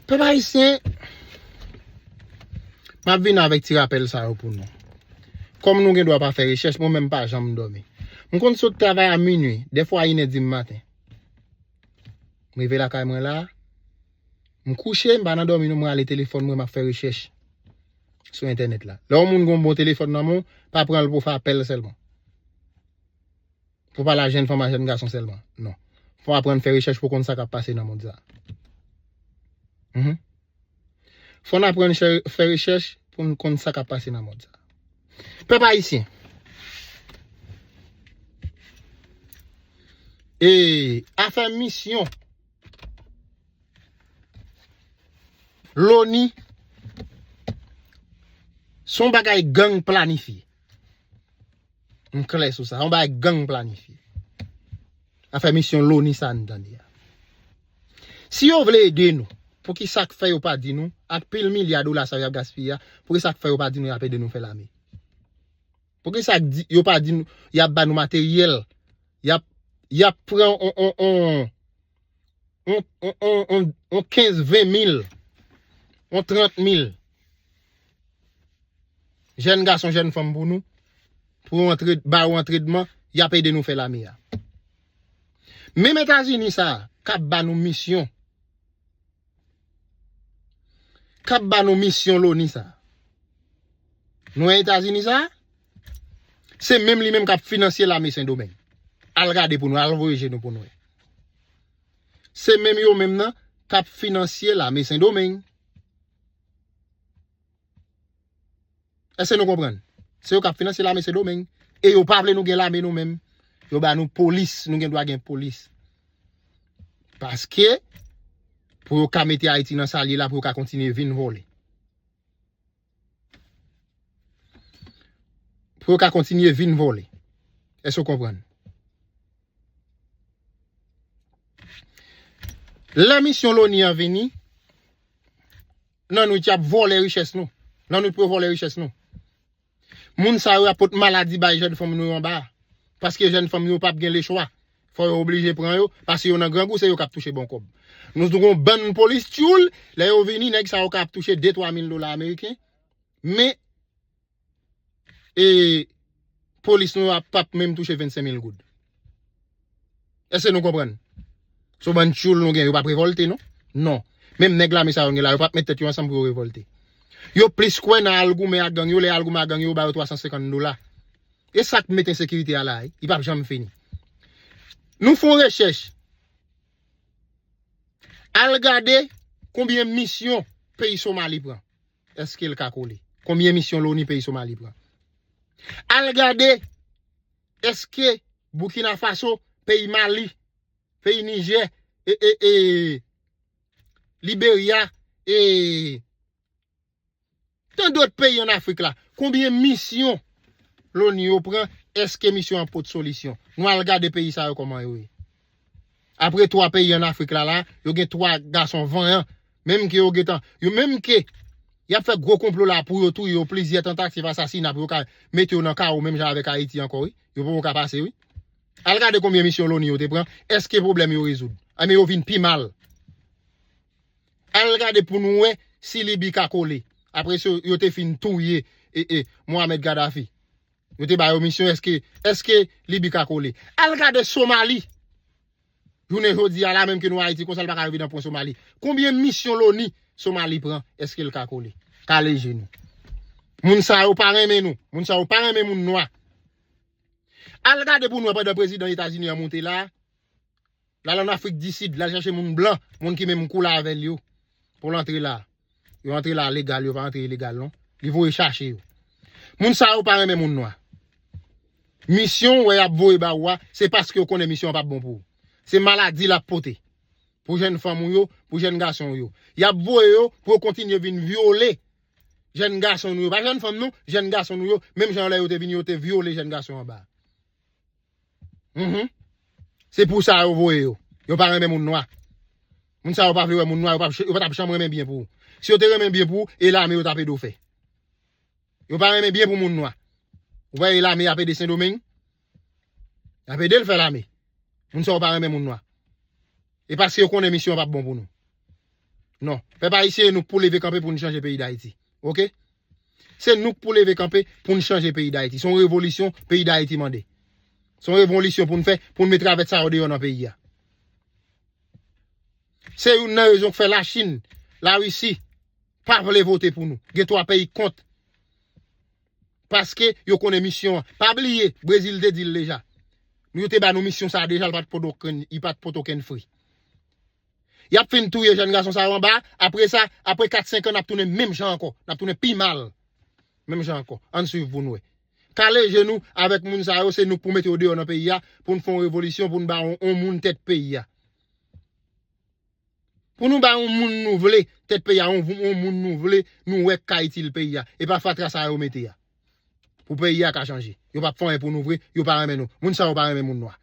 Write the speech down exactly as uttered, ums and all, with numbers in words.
Pèp ayisyen, m ap vin avèk ti rapèl sa yo pou nou. Kòm nou gen dwa pa fè rechèch, mwen menm pa janm dòmi. M konn sot travay a minui, dèfwa inèdi maten. M rive lakay mwen la, m kouche, m pa nan dòmi non, m rale telefòn mwen, m ap fè rechèch sou entènèt la. Lè yon moun gen yon bon telefòn nan men w, pa pran l pou w fè apèl sèlman. Pou w pale a jèn fanm a jèn gason sèlman. Non. Fò w aprann fè rechèch pou w konn sa k ap pase nan mond sa. Mhm. Fò n aprann chè- fè rechèch pou n konn sa k ap pase nan mond sa. Pèp ayisyen, e afè misyon Loni, se yon bagay gang planifye. M klè sou sa. Se yon bagay gang planifye. Afè misyon Loni sa n tande a. Si yo vle ede nou, poukisa k fè yo pa di nou, ak pil milya dola sa yo y ap gaspiye a, poukisa k fè yo pa di nou y ap ede nou fè lame? Poukisa k di- yo pa di nou, y ap ba nou materyèl, y ap, y ap pran on, on, on, on, on, on, on, on kenz, ven mil, on trant mil jèn gason, jèn fanm pou nou, pou yo antre, ba yo antrenman, y ap ede nou fè lame a. Menm Etazini sa a, k ap ba nou misyon, k ap ba nou misyon Loni sa a. Nou wè Etazini sa a? Se menm li menm k ap finansye lame Sendomeng. Al gade pou nou, al voye je nou pou nou wè. Se menm yo menm nan k ap finansye lame Sendomeng. Èske nou konprann? Se yo k ap finansye lame Sendomeng. E yo pa vle nou gen lame nou menm. Yo ba nou polis, nou gen dwa gen polis. Paske, pou yo ka mete Ayiti nan sa l ye la, pou yo ka kontinye vin vòlè. Pou yo ka kontinye vin vòlè. Èske w konprann? Lè misyon Loni an vini, nan nwit y ap vòlè richès nou. Nan nwit pou yo vòlè richès nou. Moun sa yo ap pot maladi bay jèn fanm nou yo anba a. Paske jèn fanm yo p ap gen lechwa. Fò yo oblije pran yo, paske yo nan grangou, se yo k ap touche bon kòb. Nou gen yon bann polis tchoul, lè yo vini, nèg sa yo ka ap touche de twa mil dola ameriken. Men, e, polis nou ap, p ap menm touche vennsenk mil goud. Èske nou konprann? Se yon bann tchoul nou gen, yo p ap revòlte, non? Non. Menm nèg lame sa yo gen la, yo p ap met tèt yo ansanm pou yo revòlte. Yo plis kwè nan al goumen ak gang yo, lè y al goumen ak gang yo, yo ba yo twa san senkant dola. E sa k mete ensekirite a la, wi. Li p ap janm fini. Nou fè yon rechèch. Al gade konbyen misyon peyi Somali pran. Èske l ka kole? Konbyen misyon Loni peyi Somali pran? Al gade, èske Burkina Faso, peyi Mali, peyi Nijè, e, e, e, Liberya, e, tan dòt peyi ann Afrik la, konbyen misyon Loni yo pran, èske misyon an pot solisyon? Nou al gade peyi sa yo kòman yo ye. Apre twa peyi ann Afrik la, la, yo gen twa gason vanyan, menm ke yo gentan, yo menm ke y ap fè gwo konplo la pou yo touye yo, plizyè tantativ asasina pou yo ka mete yo nan kawo menm jan avèk Ayiti ankò, wi. Yo poko ka pase, wi. Al gade konbyen misyon Loni yo te pran, èske pwoblèm yo rezoud? Anben, yo vin pi mal. Al gade pou nou wè si Libi ka kole. Apre se yo te fin touye, e, e, Mohamed Gaddafi. Yo te ba yo misyon, èske, èske Libi ka kole? Al gade Somali. Jounen jodi a la, menm ke nou Ayiti, konsa l pa ka rive nan pwen Somali. Konbyen misyon Loni Somali pran, èske l ka kole? Kale je nou. Moun sa yo pa renmen nou. Moun sa yo pa renmen moun nwa. Al gade pou nou wè pandan prezidan Etazini an monte la, l al ann Afrik di Sid, l al chache moun blan, moun ki menm koulè avè l yo, pou l antre la. Yo antre la legal, yo pa antre ilegal, non. Li voye chache yo. Moun sa yo pa renmen moun nwa. Misyon w wè y ap voye ba ou a, se paske yo konnen misyon an p ap bon pou ou. Se maladi l ap pote. Pou jèn fanm ou yo, pou jèn gason ou yo. Y ap voye yo pou yo kontinye vin vyole jèn gason nou yo. Pa jèn fanm non, jèn gason nou yo. Menm jan lè yo te vini, yo te vyole jèn gason anba. Mhm. Se pou sa yo voye yo. Yo pa renmen moun nwa. Moun sa yo pa vle wè moun nwa, yo pa, yo pa t ap janm renmen byen pou ou. Si yo te renmen byen pou ou, e lame yo t ap ede w fè. Yo pa renmen byen pou moun nwa. Ou pa wè lame y ap ede Sendomeng? Y ap ede l fè lame. Moun sa yo pa renmen moun nwa. E paske yo konnen misyon an p ap bon pou nou. Non. Pèp ayisyen, nou k pou leve kanpe pou n chanje peyi Dayiti. Oke? Se nou k pou leve kanpe pou n chanje peyi Dayiti. Se yon revolisyon peyi Dayiti mande. Se yon revolisyon pou n fè, pou n met travèt sa yo deyò nan peyi a. Se youn nan rezon k fè Lachin, Larisi, pa vle vote pou nou. Gen twa peyi kont. Paske yo konnen misyon an. Pa bliye, Brezil te di l deja. Yo te ba nou misyon sa a deja, li pa t pote okenn, li pa t pote okenn fri. Y ap fin touye jèn gason sa yo anba, apre sa, apre kat senk an, n ap tounen menm jan ankò. N ap tounen pi mal. Menm jan ankò. Ann swiv pou n wè. Kale je nou avèk moun sa yo, se nou k pou mete yo deyò nan peyi a, pou n fè yon revolisyon, pou n ba yon, yon moun tèt peyi a. Pou nou ba yon moun nou vle, tèt peyi a, yon, yon moun nou vle, nou wè k ka itil peyi a. E pa fatra sa yo mete a. Pou peyi a ka chanje. Yo p ap fè anyen pou nou vre, yo pa renmen nou. Moun sa yo pa renmen moun nwa.